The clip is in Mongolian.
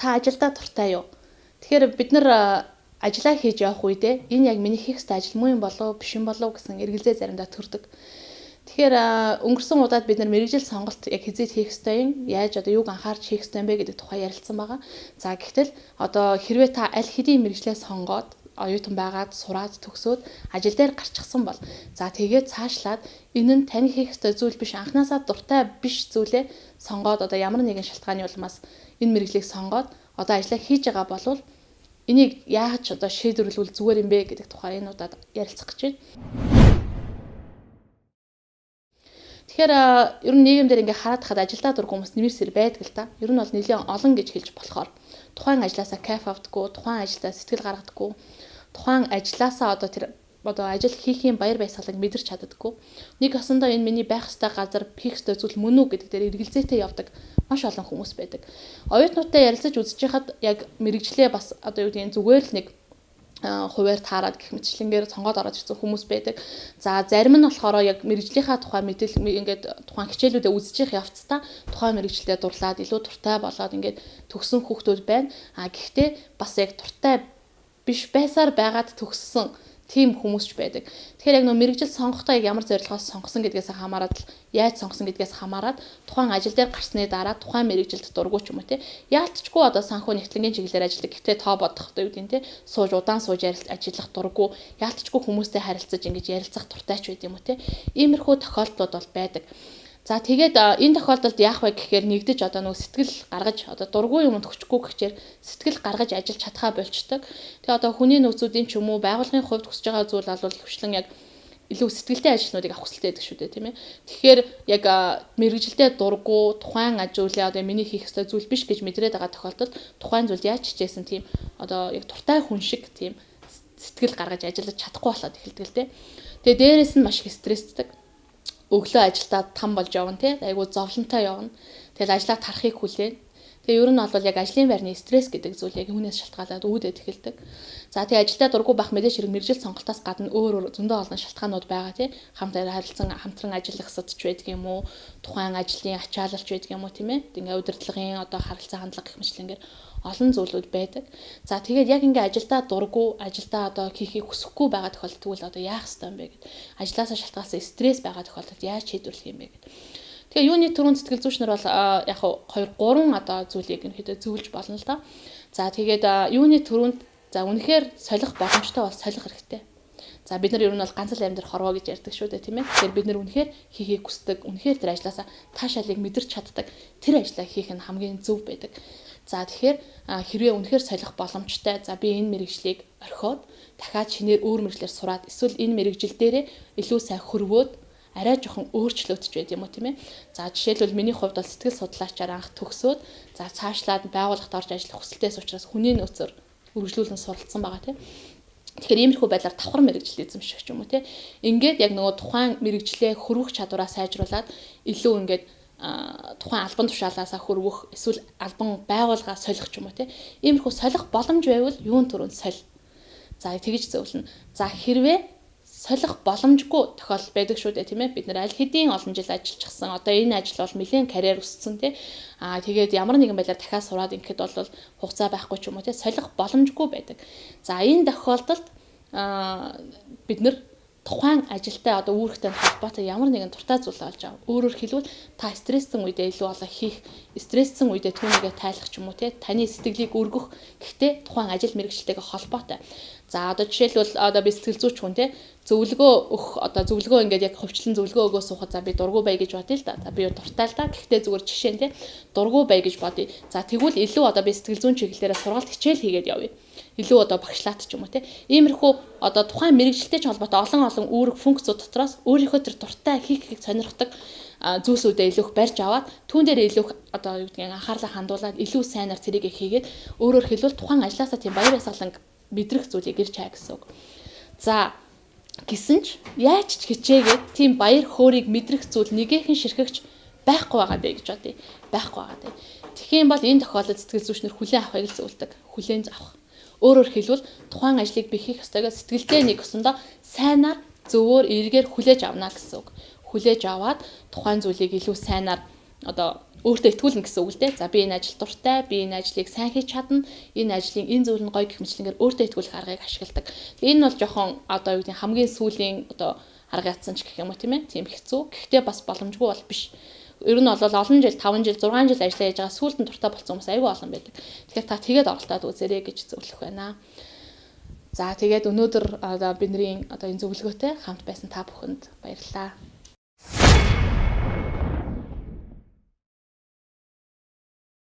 Та ажилдаа дуртай юу? Тэгэхээр бид нар ажлаа хийж явах үедээ энэ яг миний хийх ёстой ажил мөн юм болов биш юм болов гэсэн эргэлзээ заримдаа төрдөг. Тэгэхээр өнгөрсөн удаад бид нар мэргэжил сонголт яг хэзээ хийх ёстой юм, яаж одоо юуг анхаарч хийх ёстой юм бэ гэдэг тухай ярилцсан байгаа. За, гэтэл одоо хэрвээ та аль хэдийн мэргэжлээ сонгоод, оюутан байгаад сураад төгсөөд ажил дээр гарчихсан бол, за, тэгээд цаашлаад энэ нь таны хийх ёстой зүйл биш, анханасаа дуртай биш зүйлээ сонгоод, одоо ямар нэгэн шалтгааны улмаас энэ мэргэжлийг сонгоод одоо ажлаа хийж байгаа болвол энийг яаж одоо шийдвэрлэвэл зүгээр юм бэ гэдэг тухай энэ удаад ярилцах гэж байна. Тэгэхээр ер нь нийгэмдэр ингээ хараад хахад ажилдаа дургүй хүмүүс нэмэрсэр байдаг л та. Ер нь бол нэлээд олон гэж хэлж болохоор тухайн ажлаасаа кайф авдаггүй, тухайн ажилдаа сэтгэл гаргадаггүй, тухайн ажлаасаа одоо тэр одоо ажил хийхийн баяр баясгалан мэдэрч чаддаггүй. Нэг осондоо энэ миний байх ёстой газар, хийх ёстой зүйл мөн үү гэдэг дээр эргэлзээтэй явдаг маш олон хүмүүс байдаг. Оюутнуудтай ярилцаж үзэж байхад яг мэргэжлээ бас одоо юу гэдгийг зүгээр л нэг хувиар таарад гэх мэтчлэнгээр сонгоод ороод ирсэн хүмүүс байдаг. За, зарим нь болохоор яг мэргэжлийнхаа тухай мэдээлэл ингээд тухайн хичээлүүдэд үзчих явцдаа тухайн мэргэжилдээ дурлаад, илүү дуртай болоод ингээд төгссөн хүүхдүүд байна. А гэхдээ бас яг дуртай биш байсаар байгаад төгссөн тийм хүмүүс ч байдаг. Тэгэхээр яг нөө мэргэжил сонгохдоо яг ямар зорилгоос сонгосон гэдгээс хамаарат л, яаж сонгосон гэдгээс хамаарат тухайн ажил дээр гарсны дараа тухайн мэргэжилд дургүй ч юм уу, те. Яалтчгүй одоо санхүү нэгтлэнгийн чиглэлээр ажилладаг. Гэхдээ тоо бодох, одоо юу гэдэг нь, те, сууж удаан сууж ажиллах дургүй, яалтчгүй хүмүүстэй харилцаж ингэж ярилцах дуртай ч байд юм уу, те. Иймэрхүү тохиолдлууд бол байдаг. За, тэгээд энэ тохиолдолд яах вэ гэхээр нэгдэж одоо нөгөө сэтгэл гаргаж, одоо дургүй юмд хүчгүй гэхчээр сэтгэл гаргаж ажиллаж чадхаа болчдөг. Тэгээ одоо хүний нөөцүүдийн ч юм уу, байгууллагын хувьд хүсэж байгаа зүйл бол ихэвчлэн яг илүү сэтгэлтэй ажилтнуудыг авах хүсэлтэй байдаг шүү дээ, тийм ээ. Тэгэхээр яг мэргэжилдээ дургүй, тухайн ажиулаа одоо миний хийх ёстой зүйл биш гэж мэдрээд байгаа тохиолдолд тухайн зүйлд яаж хичээсэн тийм одоо яг дуртай хүн шиг тийм сэтгэл гаргаж ажиллаж чадахгүй болоод эхэлдэг л дээ. Тэгээ дээрэс нь маш их стрессдэг, өглөө ажилдаа там болж явна, тий, айгу зовлонтой явна. Тэгэл ажлаа тарахыг хүлээн. Тэгээ ер нь бол яг ажлын байрны стресс гэдэг зүйл яг үүнээс шалтгаалаад үүдээд эхэлдэг. За, тэгээ ажилдаа дургүй байх мэдээж хэрэг мэргэжил сонголтоос гадна өөр өөр зөндөө олон шалтгаанууд байгаа, тий. Хамт харилцан хамтран ажиллахсад ч байдаг юм уу, тухайн ажлын ачаалалч байдаг юм уу, тийм ээ. Ингээ удирдлагын одоо харилцаа хандлага гэх мэтлэнгээр олон зүйлүүд байдаг. За, тэгээд яг ингээ ажилдаа дургүй, ажилдаа одоо хийхийг хүсэхгүй байгаа тохиолдолд тэгвэл одоо яах ёстой юм бэ гэд. Ажлаасаа шалтгаалсан стресс байгаа тохиолдолд яаж шийдвэрлэх юм бэ гэд. Тэгээ юуны түрүүнд сэтгэл зүйч нар бол яг 2 3 одоо зүйлийг ерөнхийдөө зөвлөж болно л доо. За, тэгээд юуны түрүүнд, за, үнэхээр солих боломжтой бол солих хэрэгтэй. За, бид нар ер нь бол ганц л амьдрах хорвоо гэж ярьдаг шүү дээ, тийм ээ. Тэгэхээр бид нар үнэхээр хийхийг хүсдэг, үнэхээр тэр ажлаасаа таашаалыг мэдэрч чаддаг тэр ажлаа хийх нь хамгийн зөв байдаг. За, тэгэхээр хэрвээ үнэхээр солих боломжтой, за, би энэ мэргэжлийг орхиод дахиад шинээр өөр мэргэжлээр сураад, эсвэл энэ мэргэжил дээрээ илүү сайн хөрвөөд арай жоохон өөрчлөгдөж байд юм уу, тийм ээ. За, жишээлбэл, миний хувьд бол сэтгэл судлаачаар анх төгсөөд, за, цаашлаад байгууллагад орж ажиллах хүсэлтээс учраас хүний нөөцөөр үргэлжлүүлэн суралцсан байгаа, тийм. Тэгэхээр иймэрхүү байдлаар давхар мэргэжил эзэмших ч юм уу, тийм. Ингээд яг нөгөө тухайн мэргэжлээ хөрвөх чадвараа сайжруулад илүү ингээд тухайн албан тушаалаасаа хөрвөх, эсвэл албан байгууллагаа солих ч юм уу, тийм. Иймэрхүү солих боломж байвал юун түрүүнд соль. За, тэгж зөвлөнө. За, хэрвээ солих боломжгүй тохиолдол байдаг шүү дээ, тийм ээ. Бид нар аль хэдийн олон жил ажиллчихсан. Одоо энэ ажил бол нэлээд карьер өссөн, тийм. Аа, тэгээд ямар нэгэн байдлаар дахиад сураад ингэхэд бол хугацаа байхгүй ч юм уу, тийм. Солих боломжгүй байдаг. За, энэ тохиолдолд бид нар тухайн ажилтай, одоо үүрэгтэй холбоотой ямар нэгэн дуртай зүйл олж ав. Өөрөөр хэлбэл, та стресссэн үедээ илүү олон хийх, стресссэн үедээ түүнийгээ тайлах ч юм уу, те, таны сэтгэлийг өргөх, гэхдээ тухайн ажил мэргэжилтэйгээ холбоотой. За, одоо жишээлбэл, одоо би сэтгэл зүйч хүн, те, зөвлөгөө өгөх, одоо зөвлөгөө ингээд яг хувьчлан зөвлөгөө өгөө суухад, за, би дургүй бай гэж бодъё л да. За, би дуртай л да. Гэхдээ зүгээр жишээ нь, те, дургүй бай гэж бодъё. За, тэгвэл илүү одоо би сэтгэл зүйн чиглэлээрээ сургалт хичээл хийгээд явъя, илүү одоо багшлаад ч юм уу, те. Иймэрхүү одоо тухайн мэргэжилтэй ч холбоотой олон олон үүрэг функцүүд дотроос өөрийнхөө тэр дуртай хийхийг сонирхдаг зүйлсүүдээ илүү их барьж аваад, түүн дээр илүү их одоо юу гэдгийг анхаарлаа хандуулад, илүү сайнаар тэрийг хийгээд, өөрөөр хэлбэл, тухайн ажлаасаа тийм баяр баясгалан мэдрэх зүйлийг ирж хаа гэсэн үг. За, гисэн ч яаж ч хичээгээд тийм баяр хөөрийг мэдрэх зүйл нэгэхэн ширхэгч байхгүй байгаа дээ гэж бодъё. Байхгүй байгаа дээ. Тэгэх юм бол энэ тохиолдолд сэтгэл зүйчнэр хүлээн авахыг л зөвлөдөг. Хүлээн авах. Өөрөөр хэлбэл, тухайн ажлыг би хийх ёстойгоо сэтгэлдээ нэг өсөндөө сайнаар, зөвөөр, эргээр хүлээж авна гэсэн үг. Хүлээж аваад тухайн зүйлийг илүү сайнаар Одоо өөртөө итгүүлнэ гэсэн үг л дээ. За, би энэ ажил дуртай, би энэ ажлыг сайн хийж чадна, энэ ажлын энэ зүйл нь гоё гэх мэтчилэнгээр өөртөө итгүүлэх аргыг ашигладаг. Энэ бол жоохон одоо юу гэдэг, хамгийн сүүлийн одоо арга ятсан ч гэх юм уу, тийм ээ. Тийм хэцүү. Гэхдээ бас боломжгүй бол биш. Ер нь бол олон жил, 5 жил, 6 жил ажиллаа хийж байгаа, сүүлд нь дуртай болсон хүмүүс айгүй олон байдаг. Тэгэхээр та тэгээд оролдоод үзээрэй гэж зөвлөх байна. За, тэгээд өнөөдөр одоо бидний одоо энэ зөвлөгөөтэй хамт байсан та бүхэнд баярлалаа.